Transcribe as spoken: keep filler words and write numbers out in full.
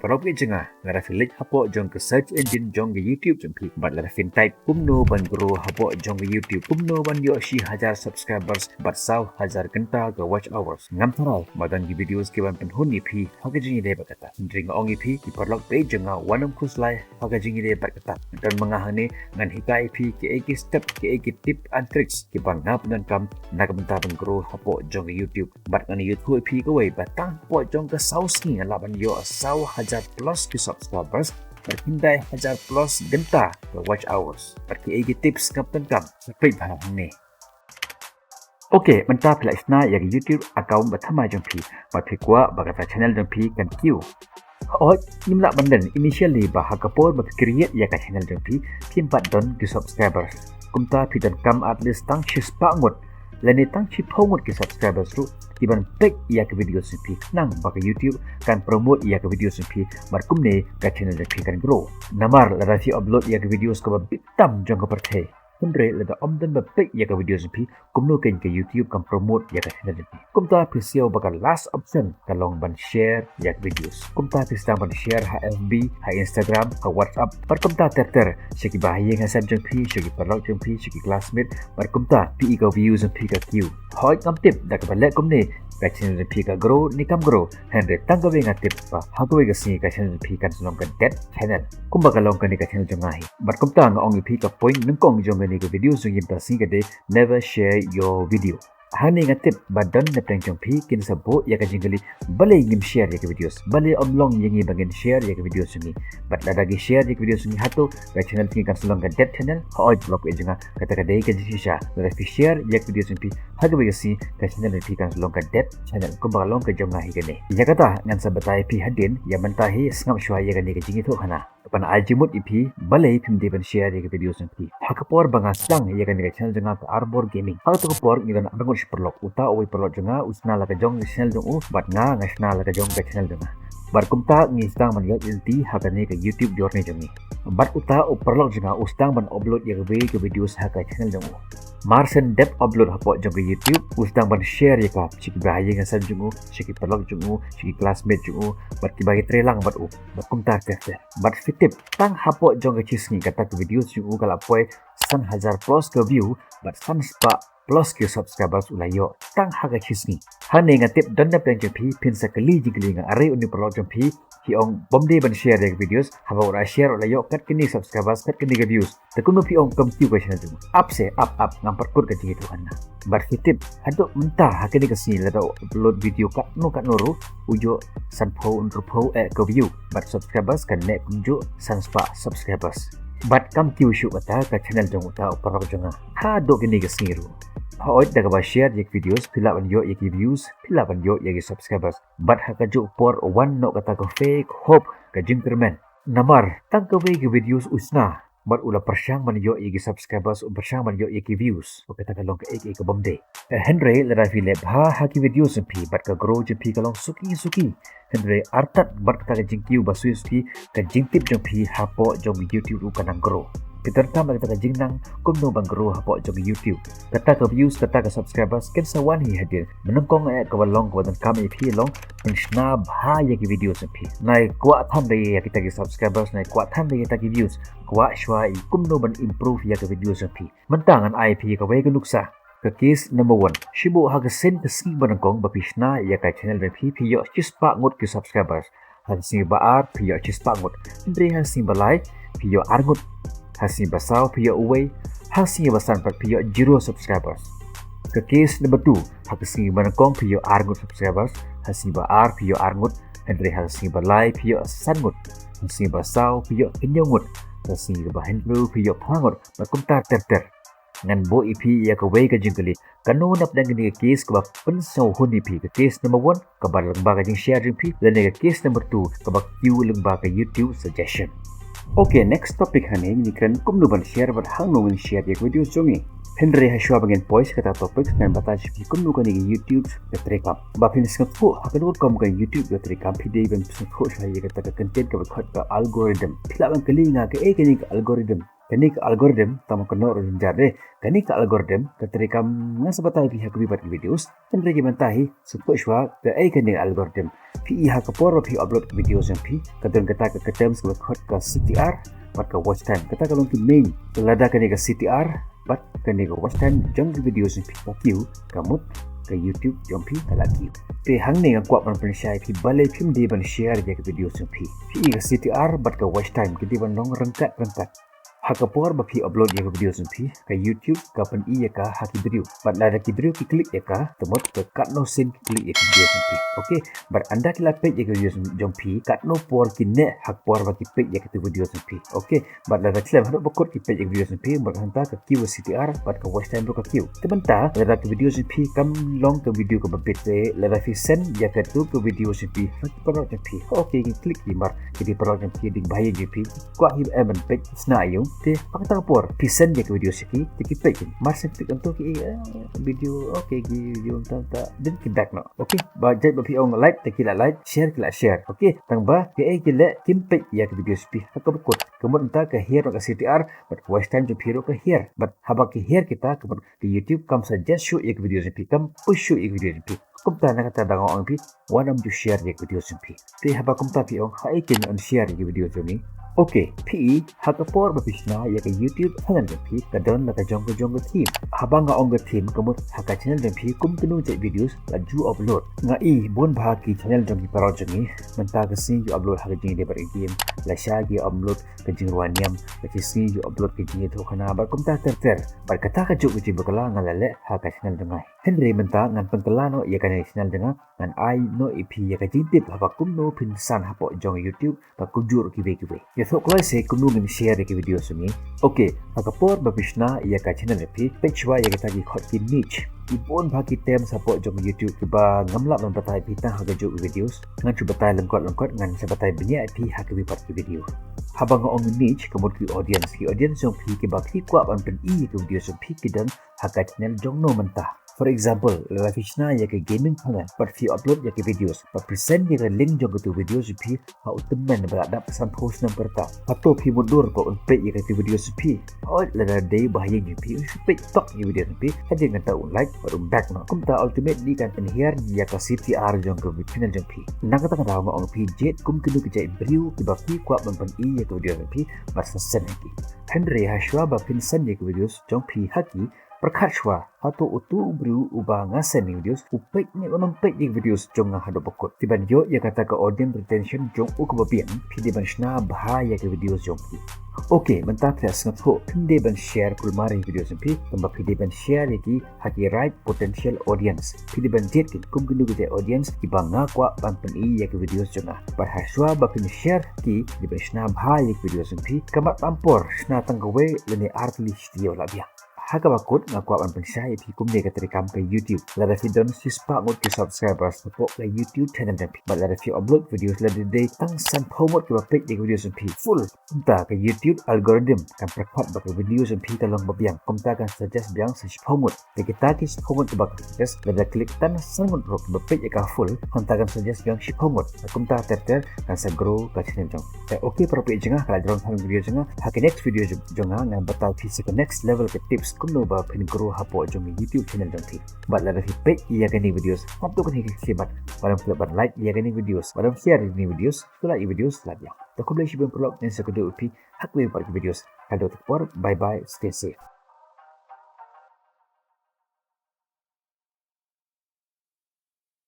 Paralok jong nga, lada phi leit hapoh jong ka search engine jong ka YouTube jong phi, bad lada phin type kumno ban grow hapoh jong ka YouTube, kumno ban ïoh shi hajar subscribers bad saw hajar kynta ka watch hours, ngam tharai ba don ki videos ki ban pynhun ïa phi ha ka jingïadei bad kata. Hynrei nga ong ïa phi, ki paralok bad jong nga, wat nym khuslai ha ka jingïadei bad kata. Don ma nga hangne, ngan hikai ïa phi kiei ki step, kiei ki tip and tricks kiba nga pyndonkam na ka bynta ban grow hapoh jong ka YouTube. Bad ngan ïathuh ïa phi kawei ba tang hapoh jong ka saw sngi nga lah ban ïoh saw hajar plus ki subscribers bad khyndai hajar plus kynta ka watch hours. Bad kiei ki tips nga pyndonkam, sa peit bha hangne. Ok, mynta phi lah shna ïa ka YouTube account ba thymmai jong phi, bad phi kwah ba kata channel jong phi kan kiew. Hooid, ngim lah ban len initially ba ha ka por ba phi create ïa ka channel jong phi, phim pat don ki subscribers. Kumta phi donkam at least tang shispah ngut lane tang shiphew ngut ki subscribers ruh, ki ban peit ïa ka videos jong phi, khnang ba ka YouTube kan promote ïa ka videos jong phi, bad kumne ka channel jong phi kan grow. Namar lada phi upload ïa ka videos kaba bit tam jong ka pyrthei, hynrei lada ym don ba peit ïa ka videos jong phi, kumno kein ka YouTube kan promote ïa ka channel jong phi. Kumta phi siew ba ka last option ka long ban share ïa ka videos. Kumta phi sdang ban share ha F B, ha Instagram, ha WhatsApp, bad kumta ter ter, sha kiba ha ïing ha sem jong phi, sha ki paralok jong phi, sha ki classmate, bad kumta phi i ka views jong phi ka kiew. Hooid, ngam tip da kaba leh kumne ka channel jong phi ka grow ne kam grow, hynrei tang kawei nga tip ba ha kawei ka sngi ka channel jong phi kan sa long ka dead channel, kumba ka long kane ka channel jong nga hi. Bad kumta nga ong ïa phi, ka point nyngkong jong kane ka videos jong ngi mynta ka sngi ka dei never share your video. Hangne nga tip ba don na pdeng jong phi kin sa buh ïa ka jingkylli, balei ngim share ïa ka videos, balei ym long ïa ngi ba ngin share ïa ka videos jong ngi. Bad lada ngi share ïa ka videos jong ngi, hato ka channel jong ngi kan sa long ka dead channel? Hooid paralok bad jong nga, kata ka dei ka jingshisha. Lada phi share ïa ka videos jong phi ha kawei ka sngi, ka channel jong phi kan sa long ka dead channel, kumba ka long ka jong nga hi kane. Ïa kata ngan sa batai ïa phi hadien, ïa mynta hi sngap shuwa ïa kane ka jingïathuhkhana. Ban ai jingmut ïa phi balei phim dei ban share ïa ka videos jong phi. Ha ka por ba nga sdang ïa kane ka channel jong nga ka Arbor Gaming, ha kato ka por ngi don arngut shi paralok. Uta uwei u paralok jong nga u shna la ka jong ka channel jong u, bad nga nga shna la ka jong ka channel jong nga. Bad kumta ngi sdang ban ïaid lynti ha kane ka YouTube journey jong ngi. Bad uta u paralok jong nga u sdang ban upload ïa kawei ka videos ha ka channel jong u. Mar shen dep upload hapoh jong ka YouTube, u sdang ban share ïa ka sha kiba ha ïing ha sem jong u, sha ki paralok jong u, sha ki classmate jong u, bad kiba ki trei lang bad u, bad kumta ter ter. Bad phi tip, tang hapoh jong ka shi sngi kata ka videos jong u ka la poi san hajar plus ka view bad san spah plus ki subscribers u la ïoh tang ha ka shi sngi. Hangne nga tip don na pdeng jong phi phin sa kylli jingkylli ïa nga, arei, une u paralok jong phi, phi ong bym dei ban share ïa ka videos, haba u la share u la ïoh katne ki subscribers, katne ki views. Te kumno phi ong kam kiew ka channel jong u? Ap se ap, ap, ngam pat kut ka jingïathuhkhana. Bad phi tip, haduh mynta ha kane ka sngi lada u upload video katno katno ruh, u ïoh sanphew, hynriewphew eh ka view, bad subscribers kan neh kumjuh san spah subscribers. Bad kam kiew shuh kata ka channel jong uta u paralok jong nga haduh kane ka sngi ruh. Hooid, da kaba share ïa ka videos phi lah ban ïoh ïa ki views, phi lah ban ïoh ïa ki subscribers. Bad ha kajuh por wan noh kata ka fake hope, ka jingkyrmen. Namar tang kawei ka videos u shna, bad u la pyrshang ban ïoh ïa ki subscribers, u pyrshang ban ïoh ïa ki views. Bad kata ka long kaei kaei ka bym dei. Eh, hynrei lada phi leh bha ha ki videos jong phi bad ka grow jong phi ka long suki suki, hynrei artat bad kata ka jingkiew ba suki suki, ka jingtip jong phi hapoh jong YouTube ruh kan nang grow. Phi donkam ïa kata ka jingnang kumno ban grow hapoh jong YouTube. Kata ka views, kata ka subscribers kin sa wan hi hadien. Nyngkong eh kaba long kaba donkam ïa phi long pynshna bha ïa ki videos jong phi. Nai kwah than de ïa kita ki subscribers, nai kwah than de ïa kita ki views. Kwah shuwa ïa kumno ban improve ïa ki videos jong phi. Mynta ngan ai phi kawei ka nuksa. Ka case number one. Shibun ha ka sien ka sngi ba nyngkong ba phi shna ïa ka channel jong phi, phi ïoh shispah ngut ki subscribers. Ha ka sngi ba ar phi ïoh shispah ngut. Hynrei ha ka sngi ba lai phi ïoh ar ngut. Ha ka sngi ba saw phi ïoh uwei. Ha ka sngi ba san pat phi ïoh zero subscribers. Ka case number two. Ha ka sngi ba nyngkong phi ïoh ar ngut subscribers. Ha ka sngi ba ar phi ïoh ar ngut. Hynrei ha ka sngi ba lai phi ïoh san ngut. Ha ka sngi ba saw phi ïoh hynñiew ngut. Ha ka sngi ba hynriew phi ïoh phra ngut. Bad kumta ter ter. Ngan buh ïa phi ïa kawei ka jingkylli. Kano na pdeng kine ki case kaba pynsngewhun ïa phi, ka case number one, kaba lyngba ka jingshare jong phi, lane ka case number two, kaba kiew lyngba ka YouTube suggestion. Ok, next topic hangne ngin kren kumno ban share bad hangno ngin share ïa ka videos jong ngi. Hynrei ha shuwa ba ngin poi sha kata topic, ngan batai sha phi kumno kane ka YouTube ka treikam. Ba phin sngewthuh ha kano rukom ka YouTube ka treikam, phi dei ban sngewthuh shuwa ïa kata ka content kaba khot ka algorithm. Phi lah ban kylli nga kaei kane ka algorithm. Kane ka algorithm, tang ban kynnoh ruh jynjar de. Kane ka algorithm ka trei kam, ngan sa batai phi ha kawei pat ki videos. Hynrei mynta hi, sngewthuh shuwa kaei kane ka algorithm. Phi i ha ka por ba phi upload ki videos jong phi, ka don kata ka, ka terms kaba khot ka C T R bad ka watch time. Kata ka long ki main. Lada kane ka C T R bad kane ka watch time jong ki videos jong phi ka kiew, ka mut ka YouTube jong phi ka la kiew. Te hangne nga kwah ban pynshai phi balei phim dei ban share ïa ki videos jong phi. Phi i ka C T R bad ka watch time ki dei ban long ryngkat ryngkat. Ha ka por ba phi upload ïa ka videos jong phi, ka YouTube ka pyn-i ïa ka ha ki briew. Bad lada ki briew ki click ïa ka, te mut ka katno sien ki click ïa ka videos jong phi. Okay, bad ynda ki la peit ïa ka videos jong phi, katno por ki neh ha ka por ba ki peit ïa ka tu videos jong phi. Okay, bad lada khlem haduh ba kut ki peit ïa ka videos jong phi, bad hangta ka kiew C T R bad ka watch time ruh ka kiew. Te mynta lada ka videos jong phi kam long ka video kaba bit te, lada phi send ïa ka tu ka videos jong phi ha ki paralok jong phi. Okay, ki click ki mar ki dei paralok jong phi, dei bha ïa jong phi. Kwah hi em ban peit, sngewsih ïa u. Te ha kata ka por phi send ïa ka videos ïa ki, te ki peit ki. Mar shu peit hangto ki, eh, video, okay, ki video hangta hangta, then ki back noh. Okay, ba jait ba phi ong like te ki la like, share ki la share. Okay, tang ba kaei ki leh, kim peit ïa ka videos jong phi ha kaba kut. Ka mut hangta ka hiar noh ka C T R bad ka watch time jong phi ruh ka hiar. Bad haba ki hiar kita, ka mut ka YouTube kam suggest shuh ïa ka videos jong phi, kam push shuh ïa ka videos jong phi. Kumta na kata da nga ong phi, wat nym ju share ïa ka videos jong phi. Te haba kumta phi ong, haei keiñ yn share ïa ka videos jong ngi? Okay, phi i ha ka por ba phi shna ïa ka YouTube channel jong phi, ka don la ka jong ka jong ka theme. Haba nga ong ka theme, ka mut ha ka channel jong phi kum kino jait videos la ju upload. Nga i bun bha ki channel jong ki paralok jong ngi, mynta ka sngi ki upload ha ka jingïadei bad ka game, lashai ki upload ka jingrwai niam, ka sngi ki upload ka jingïathuhkhana bad kumta ter ter. Bad kata kajuh ka jingbakla nga la leh ha ka channel jong nga. Hynrei mynta ngan pynkylla noh ïa kane ka channel jong nga, ngan ai noh ïa phi ïa ka jingtip haba kumno phin san hapoh jong YouTube bad kumjuh ruh kiwei kiwei. Ïathuh kloi se kumno ngin share ïa ki videos jong ngi. Okay, ha ka por ba phi shna ïa ka channel jong phi, peit shuwa ïa kita ki khot ki niche. Ki bun bha ki terms hapoh jong YouTube kiba ngam lah ban batai phi tang ha kajuh ki videos. Ngan shu batai lyngkot lyngkot, ngan sa batai bniah ïa phi ha kiwei pat ki video. Haba nga ong niche, ka mut ki audience, ki audience jong phi kiba phi kwah ban pyn-i ïa ki videos jong phi ki don ha ka channel jong no mynta. For example, lada phi shna ïa ka gaming channel bad phi upload ïa ki videos bad phi send ïa ka link jong ka tu videos jong phi ha u tymmen ba la dap sanphew snem ka rta, hato phi mutdur ba un peit ïa ka tu videos jong phi? Hooid, lada dei ba ha ïing jong phi, un shu peit tok ïa ki videos jong phi, hadien kata un like bad un back noh. Kumta ultimately kan pynhiar ïa ka C T R jong ka channel jong phi. Na kata ka daw nga ong phi, jied kum kino ki jait briew kiba phi kwah ban pyn-i ïa ki videos jong phi bad sa send ha ki. Hynrei ha shuwa ba phin send ïa ki videos jong phi ha ki, pyrkhat shuwa, hato utu u briew uba nga send ïa ki videos u peit ne um peit ïa ki videos jong nga haduh ba kut. Te ban ïoh ïa kata ka audience retention jong u kaba biang, phi dei ban shna bha ïa ki videos jong phi. Okay, mynta phi la sngewthuh, phim dei ban share kulmar ïa ki videos jong phi, tangba phi dei ban share ïa ki ha ki right potential audience. Phi dei ban jied ki kum kino ki jait audience kiba nga kwah ban pyn-i ïa ki videos jong nga. Bad ha shuwa ba phin share ki, phi dei ban shna bha ïa ki videos jong phi. Ka mat tam por, shna tang kawei lane ar tylli shi taïew la biang. Ha kaba kut nga kwah ban pynshai ïa phi kumne ka treikam ka YouTube. Lada phi don shispah ngut ki subscribers hapoh ka YouTube channel jong phi, bad lada phi upload videos, lada dei tang sanphew ngut kiba peit ïa ki videos jong phi full, kumta ka YouTube algorithm kan pyrkhat ba ka videos jong phi ka long ba biang. Kumta kan suggest biang sa shiphew ngut. Te kita ki shiphew ngut kiba kan suggest, lada click tang san ngut ruh kiba peit ïa ka full, hangta kan suggest biang shiphew ngut. Kumta ter ter kan sa grow ka channel jong. Te okay para phi jong nga, ka la jrong tang video jong nga. Ha ka next video jong nga ngan batai phi sa ka next level ka tips kumno ba phin grow hapoh jong ka YouTube channel jong phi. Bad lada phi peit ïa kane videos, pynban to kane ka khmat, wat nym klet ban like ïa kane videos, wat nym share ïa kane videos, to like ïa videos la biang. Te khublei shibun paralok, ngin sa ïakynduh ïa phi ha kawei pat ka videos. Ka dei kata ka por, bye bye, stay safe.